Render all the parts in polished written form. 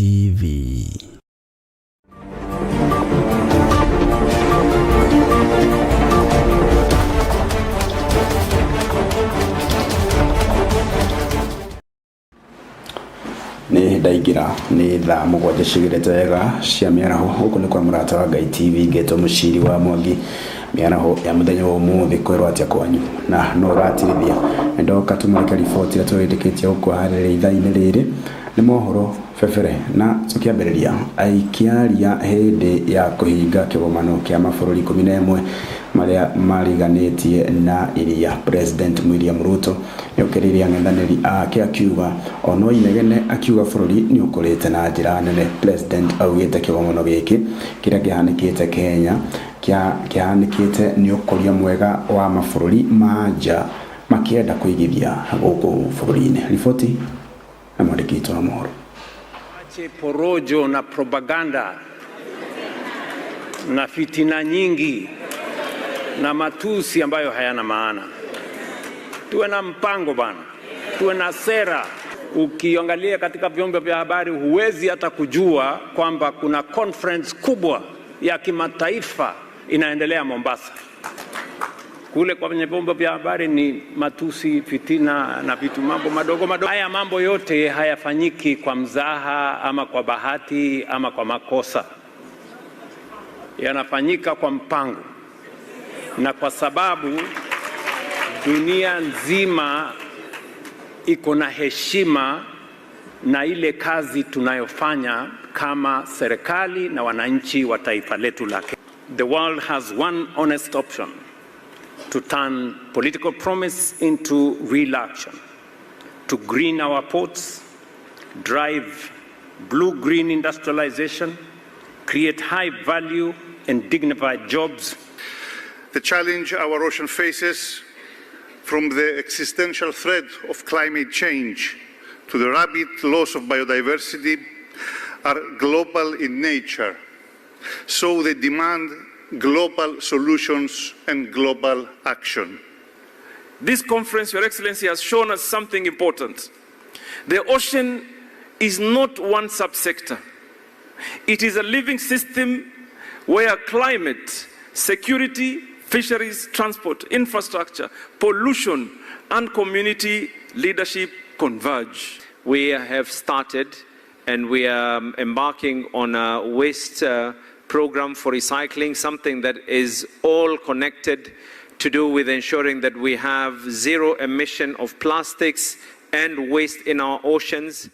TV. Nĩ ndaingĩra nĩ thaa 7 cigĩrĩte wega cia mĩaraho. Gũkũ nĩ kwa Mũrata wa Ngai TV, ngetwo Mũciri wa Mwangi. Mĩaraho ya mũthenya wa ũmũthĩ kwĩrwo atĩa kwanyu na no ũratirithia ndoka tũmũrĩke riboti ĩrĩa twĩtĩkĩtie gũkũharĩrĩria ithaa-inĩ rĩrĩ nĩ mohoro bebere. Na tũkĩambĩrĩria, aikĩaria hĩndĩ ya kũhinga kĩgomano kĩa mabũrũri 11 marĩa mariganĩtie na iria, President William Ruto nĩokĩrĩire ang'ethanĩri ake akiuga ono inegene, akiuga bũrũri nĩ ũkũrĩte na njĩra nene. President augĩte kĩgomano gĩkĩ kĩrĩa kĩhanĩkĩte Kenya kĩhanĩkĩte nĩ ũkũria mwega wa mabũrũri ma nja makĩenda kũigithia gũkũ bũrũri-inĩ. Riboti na mwandĩki witũ wa mohoro. Ache porojo na propaganda na fitina nyingi na matusi ambayo hayana maana. Tuwe na mpango bana, tuwe na sera. Ukiangalia katika vyombo vya habari huwezi hata kujua kwamba kuna conference kubwa ya kimataifa inaendelea Mombasa. Kule kwenye vyombo vya habari ni matusi, fitina na vitu mambo madogo madogo. Haya mambo yote hayafanyiki kwa mzaha ama kwa bahati ama kwa makosa. Yanafanyika kwa mpango. Na kwa sababu dunia nzima iko na heshima na ile kazi tunayofanya kama serikali na wananchi wa taifa letu la Kenya. The world has one honest option: to turn political promise into real action, to green our ports, drive blue-green industrialization, create high value and dignified jobs. The challenge our ocean faces, from the existential threat of climate change to the rapid loss of biodiversity, are global in nature. So they demand global solutions and global action. This conference, Your Excellency, has shown us something important. The ocean is not one subsector. It is a living system where climate, security, fisheries, transport, infrastructure, pollution, and community leadership converge. We have started and we are embarking on a waste program for recycling, something that is all connected to do with ensuring that we have zero emission of plastics and waste in our oceans.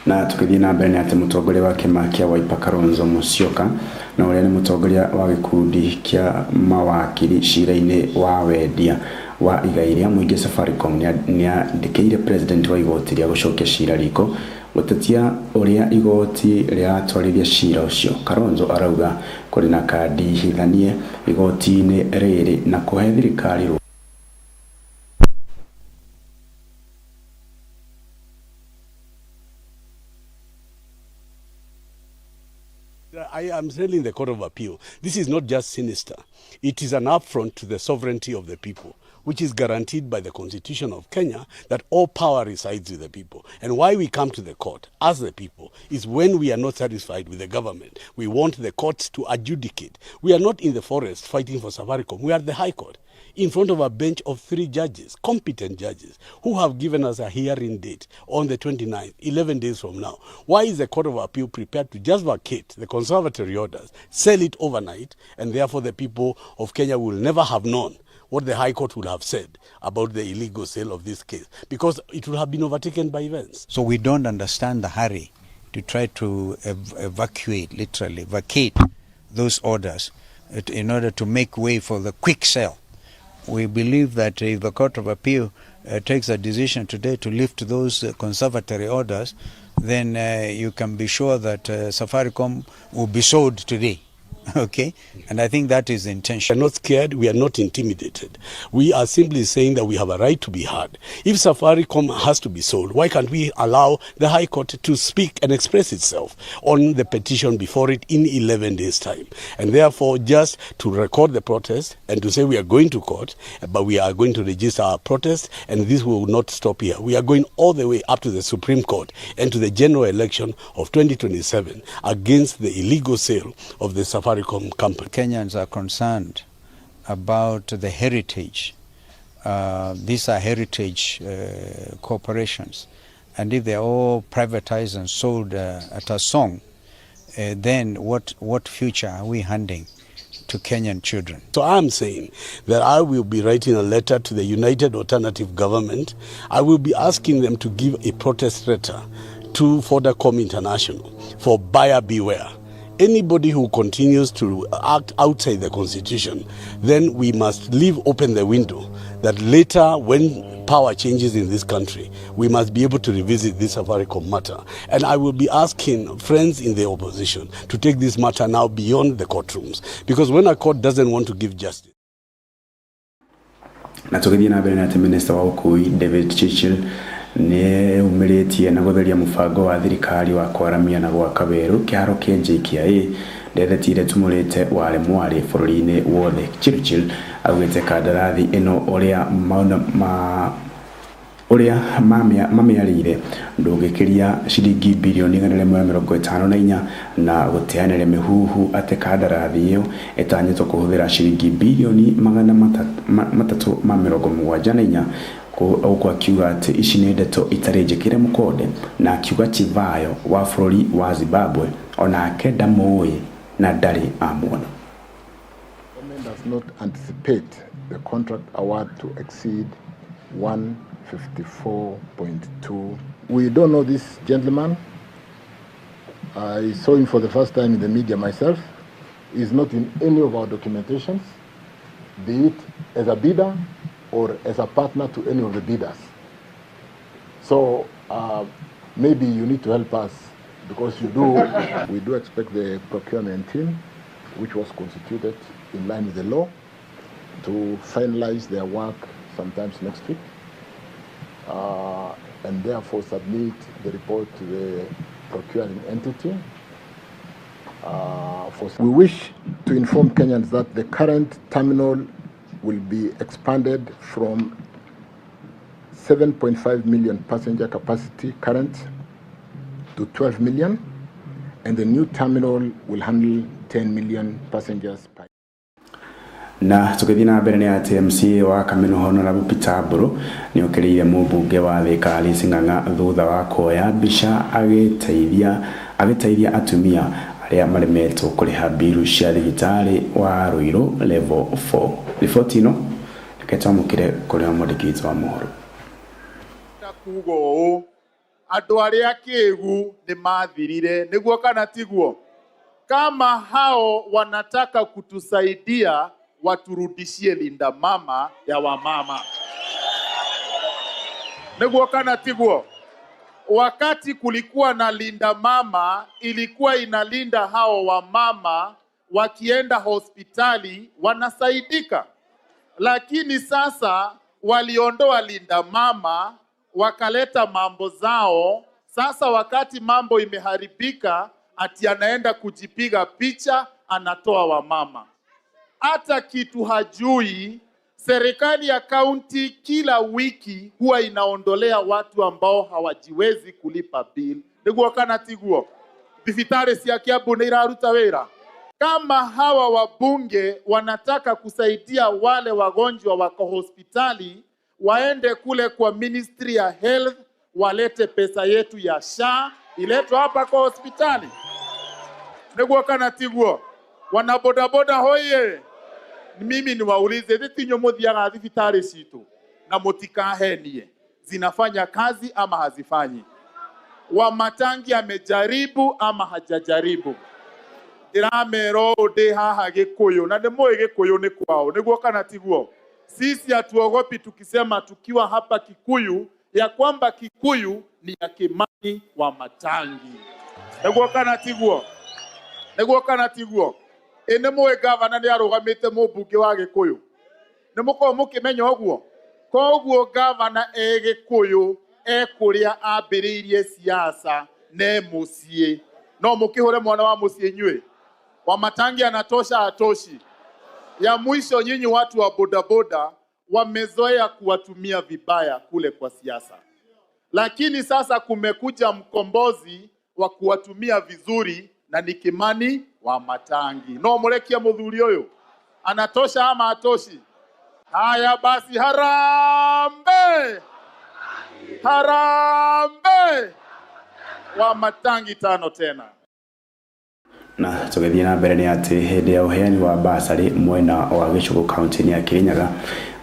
Na tukĩthiĩ na mbere nĩ atĩ mũtongoria wa kĩama kĩa Wiper Kalonzo Musyoka na ũrĩa nĩ mũtongoria wa gĩkundi kĩa mawakiri cira-inĩ wa wendia wa igai rĩa mũingĩ Safaricom nĩ andĩkĩire president wa igoti rĩa gũcokia cira riko gũtetia ũrĩa igoti rĩratwarithia cira ũcio. Kalonzo arauga kũrĩ na kandi hithanie igoti-inĩ rĩrĩ na kũhe thirikari I am telling the Court of Appeal, this is not just sinister. It is an affront to the sovereignty of the people, which is guaranteed by the Constitution of Kenya, that all power resides with the people. And why we come to the court as the people is when we are not satisfied with the government. We want the courts to adjudicate. We are not in the forest fighting for Safaricom. We are the High Court in front of a bench of three judges, competent judges, who have given us a hearing date on the 29th, 11 days from now. Why is the Court of Appeal prepared to just vacate the conservatory orders, sell it overnight, and therefore the people of Kenya will never have known what the High Court would have said about the illegal sale of this case, because it would have been overtaken by events? So we don't understand the hurry to try to evacuate, literally vacate those orders in order to make way for the quick sale. We believe that if the Court of Appeal takes a decision today to lift those conservatory orders, then you can be sure that Safaricom will be sold today. Okay? And I think that is the intention. We are not scared, we are not intimidated. We are simply saying that we have a right to be heard. If Safaricom has to be sold, why can't we allow the High Court to speak and express itself on the petition before it in 11 days' time? And therefore, just to record the protest and to say we are going to court, but we are going to register our protest, and this will not stop here. We are going all the way up to the Supreme Court and to the general election of 2027 against the illegal sale of the Safaricom company. Kenyans are concerned about the heritage. These are heritage corporations. And if they're all privatized and sold at a song, then what future are we handing to Kenyan children? So I'm saying that I will be writing a letter to the United Alternative Government. I will be asking them to give a protest letter to Vodacom International for buyer beware. Anybody who continues to act outside the constitution, then we must leave open the window that later, when power changes in this country, we must be able to revisit this Safaricom matter. And I will be asking friends in the opposition to take this matter now beyond the courtrooms, because when a court doesn't want to give justice, Na tũgĩthiĩ na mbere na atĩ minista wa ũkui David Churchill nĩ umĩrĩtie na gũtheria mũbango wa thirikari wa kwaramia na gwaka werũ kĩharo kĩa JKIA ndereti iria tumũrĩte warĩ mwarĩ bũrũri-inĩ wothe. Churchill augĩte kandarathi ĩno ũrĩa ma ũrĩa mamĩarĩire ndũngĩkĩria ciringi birioni 154 na gũteanĩria mĩhuhu atĩ kandarathi ĩyo ĩtanyĩtwo kũhũthĩra ciringi birioni 374 gũkũ akiuga atĩ ici nĩ ndeto itarĩ njĩkĩre mũkonde na akiuga Chivayo wa bũrũri wa Zimbabwe onake ndamũĩ na ndarĩ amuona. Government does not anticipate the contract award to exceed 154.2. We don't know this gentleman. I saw him for the first time in the media myself. He's not in any of our documentations, be it as a bidder or as a partner to any of the bidders. So maybe you need to help us, because you do. We do expect the procurement team, which was constituted in line with the law, to finalize their work sometimes next week, and therefore submit the report to the procuring entity. We wish to inform Kenyans that the current terminal will be expanded from 7.5 million passenger capacity current to 12 million, and the new terminal will handle 10 million passengers per Na tũgĩthiĩ na mbere nĩ atĩ MCA wa Kameno Honorable Peter Mburu nĩ okĩrĩire mũmbunge wa Thika Alice Ng'ang'a thutha wa kuoya mbica agĩteithia atumia arĩa maremetwo kũrĩha mbiru cia thibitarĩ wa Ruiru level 4. Riboti ĩno reke twamũkĩre kũrĩ mwandĩki witũ wa mohoro. Kuga ũũ, andũ arĩa akĩgu nĩ mathirire, nĩguo kana tiguo? Kama hao wanataka kutusaidia, waturudishie Linda Mama ya wamama, nĩguo kana tiguo? Wakati kulikuwa na Linda Mama, ilikuwa inalinda hao wamama, wakienda hospitali wanasaidika, lakini sasa waliondoa Linda Mama, wakaleta mambo zao. Sasa wakati mambo imeharibika, ati anaenda kujipiga picha, anatoa wamama. Hata kitu hajui. Serikali ya kaunti kila wiki huwa inaondolea watu ambao hawajiwezi kulipa bill. Nĩguo kana tiguo? Thibitarĩ cia Kiambu nĩ iraruta wĩra. Kama hawa wabunge wanataka kusaidia wale wagonjwa wako hospitali, waende kule kwa Ministry ya Health, walete pesa yetu ya SHA iletwe hapa kwa hospitali. Nĩguo kana tiguo? Wanabodaboda hoye! Mimi niwaulize, thitinyo muthiaga thibitarĩ citũ na mutikahenie, zinafanya kazi ama hazifanyi? Wamatangi amejaribu ama hajajaribu? Ndiramera ũũ ndĩ haha Gĩkũyũ, na nĩmũĩ Gĩkũyũ nĩ kwao, nĩguo kana tiguo? Sisi hatuogopi tukisema tukiwa hapa Kikuyu ya kwamba Kikuyu ni ya Kimani wa Matangi. Nĩguo kana tiguo? Nĩguo kana tiguo? Ĩ nĩ mũĩ gavana nĩ arũgamĩte mũmbunge wa Gĩkũyũ? Nĩ mũkoragwo mũkĩmenya ũguo? Koguo gavana e Gĩkũyũ e kũrĩa ambĩrĩirie siasa ne mũciĩ. No mũkĩhũre mwana wa mũciĩ inyuĩ. Wamatangi anatosha hatoshi? Ya mwisho, nyinyi watu wa bodaboda wamezoea kuwatumia vibaya kule kwa siasa, lakini sasa kumekuja mkombozi wa kuwatumia vizuri na ni Kimani Wamatangi. No murekie muthuri uyu anatosha ama hatoshi? Haya basi, harambee, harambee! Wamatangi tano tena. Na tũgĩthiĩ na mbere nĩ atĩ hĩndĩ ya ũheani wa basarĩ mwena wa Gĩcũgũ kaunti-inĩ ya Kirinyaga,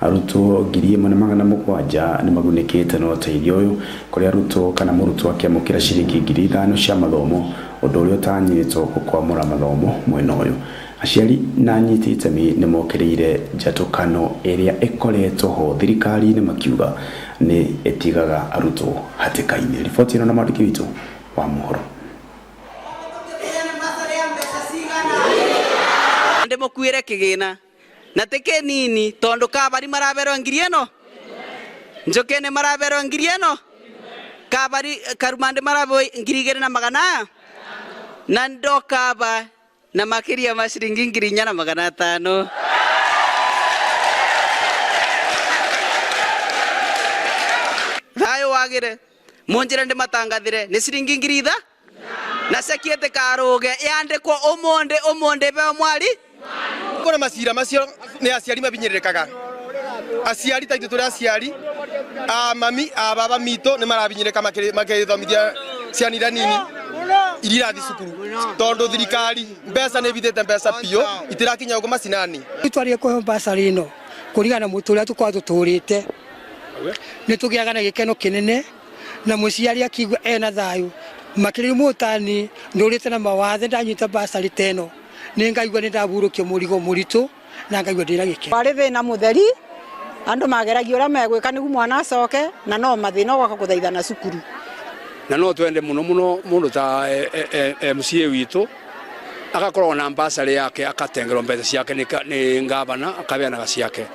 arutwo 1700 nĩ magunĩkĩte na ũteithio ũyũ, kũrĩa arutwo kana mũrutwo akĩamũkĩra ciringi 5000 cia mathomo, ũndũ ũrĩa ũtanyĩtwo gũkwamũra mathomo mwena ũyũ. Aciari na anyiti itemi nĩ mokĩrĩire njatũkano ĩrĩa ĩkoretwo ho thirikari-inĩ, makiuga nĩ ĩtigaga arutwo hatĩka-inĩ. Riboti ĩno na mwandĩki witũ wa mohoro. Ndimukuire kigina na ti kinini tondu kabari maraberwo ngiri ĩno, Njukini maraberwo ngiri ĩno, kabari Karumandi maraberwo 2500, na ndokaba na makiria ma ciringi 4500. Thayo wagire munjire ndimatangathire ni ciringi 5000 na cekiete karuge yandikwo umundi umundi be mwari. Kona macira macio ni aciari mabinyĩrĩrĩkaga. Aciari ta ithuĩ tũrĩ aciari a mami a baba mitũ nĩ marabinyĩrĩka makĩthomithia ciana iria nini iria irathiĩ cukuru, tondũ thirikari mbeca nĩ ĩbithĩte mbeca biũ itirakinya gũkũ macinani. Twarĩe kũheo basarĩ ĩno kũringana na mũtũrĩre tũkoragwo tũtũrĩte, nĩ tũgĩaga na gĩkeno kĩnene na mũciari akigua ena thayũ makĩria mũtani ndũrĩte na mawathe ndanyita basarĩ ta ĩno nĩ ngaigua nĩ ndahurũkio mũrigo mũritũ na ngaigua ndĩna gĩkeno. Warĩ thĩna mũtheri, andũ mageragia ũrĩa megwĩka nĩguo mwana acoke, na no mathĩna ũgoka kũthaithana cukuru. Na no twende mũno mũno mũndũ ta MCA witũ agakorwo na basarĩ yake, akatengerwo mbeca ciake nĩ ngavana akabeanaga ciake,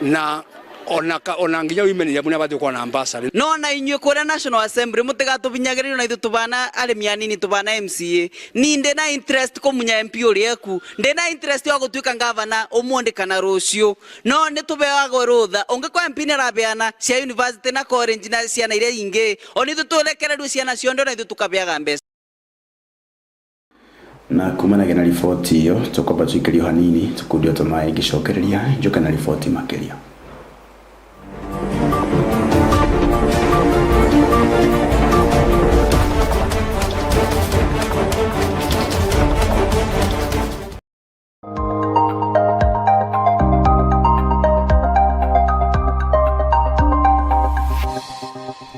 na ona nginya women rep nĩ abatiĩ gũkorwo na basarĩ. No na inyuĩ kũrĩa National Assembly mũtigatũbinyagĩrĩrio na ithuĩ tũbana arĩmi anini tũbana MCA. Ni ndĩ na interest kũmunya MP ũrĩa eku, ndĩ na interest ya gũtuĩka ngavana ũmũthĩ kana rũciũ, no nĩ tũbeagwo rũtha. Ũngĩkorwo MP nĩ arabeana cia university na college na ciana iria ingĩ, ona ithuĩ tũrekererio ciana cionde, ona ithuĩ tũkabeaga mbeca. Na kumanagia na riboti ĩyo tũkwamba tũikĩrio hanini tũkundio tũmaĩ ngĩcokereria njoke na riboti makĩria.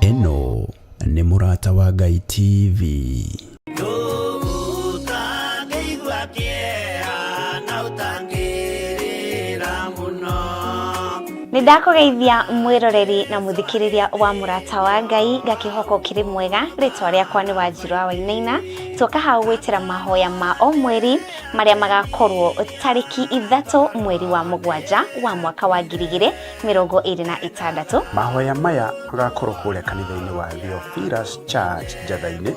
Ĩno nĩ Mũrata wa Ngai TV. Nĩ ndakũgeithia mwĩroreri na mũthikĩrĩria wa Mũrata wa Ngai, ngakĩhoka ũkĩrĩ mwega. Rĩtwa rĩakwa nĩ Wanjirũ wa Wainaina. Twoka hau gwĩtĩra mahoya ma o mweri marĩa magakorwo tarĩki 3 mweri wa 7 wa mwaka wa 2026. Mahoya maya magakorwo kũrĩa kanitha-inĩ wa Theophilus Church Njatha-inĩ,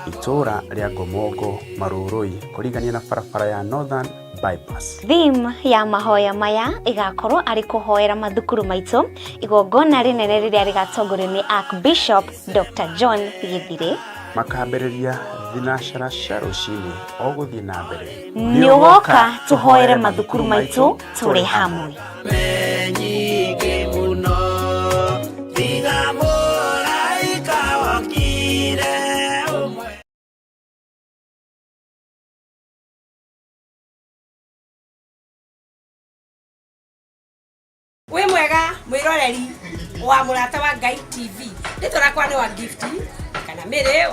itũũra rĩa Ngomongo Marũrũi, kũrigania na barabara ya Northern Bypass. Theme ya mahoya maya igakorwo arĩ kũhoera mathukuru maitũ, igongona rĩnene rĩrĩa rĩgatongorio nĩ Archbishop Dr. John Githire. Makambĩrĩria thinacara cia rũcinĩ o gũthiĩ na mbere. Nĩ ũgoka tũhoere mathukuru maitũ tũrĩ hamwe. Wĩ mwega mwĩroreri wa Mũrata wa Ngai TV. Rĩtwa rĩakwa nĩ wa Gift kana Mĩrĩ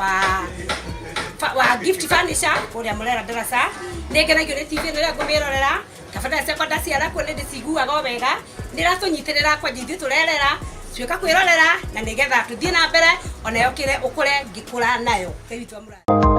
wa Gift Furniture kũrĩa Mũrera Ndaraca. Nĩ ngenagio nĩ TV ĩno rĩrĩa ngũmĩrorera. Kabata ciakwa ndaciara kuo nĩ ndĩciguaga o wega. Nĩ ĩratũnyitĩrĩra kwanja ithuĩ tũrerera, tuĩka kwĩrorera na nĩgetha tũthiĩ na mbere ona yokĩre ũkũre ngĩkũra nayo. Ngai witũ amũrathime.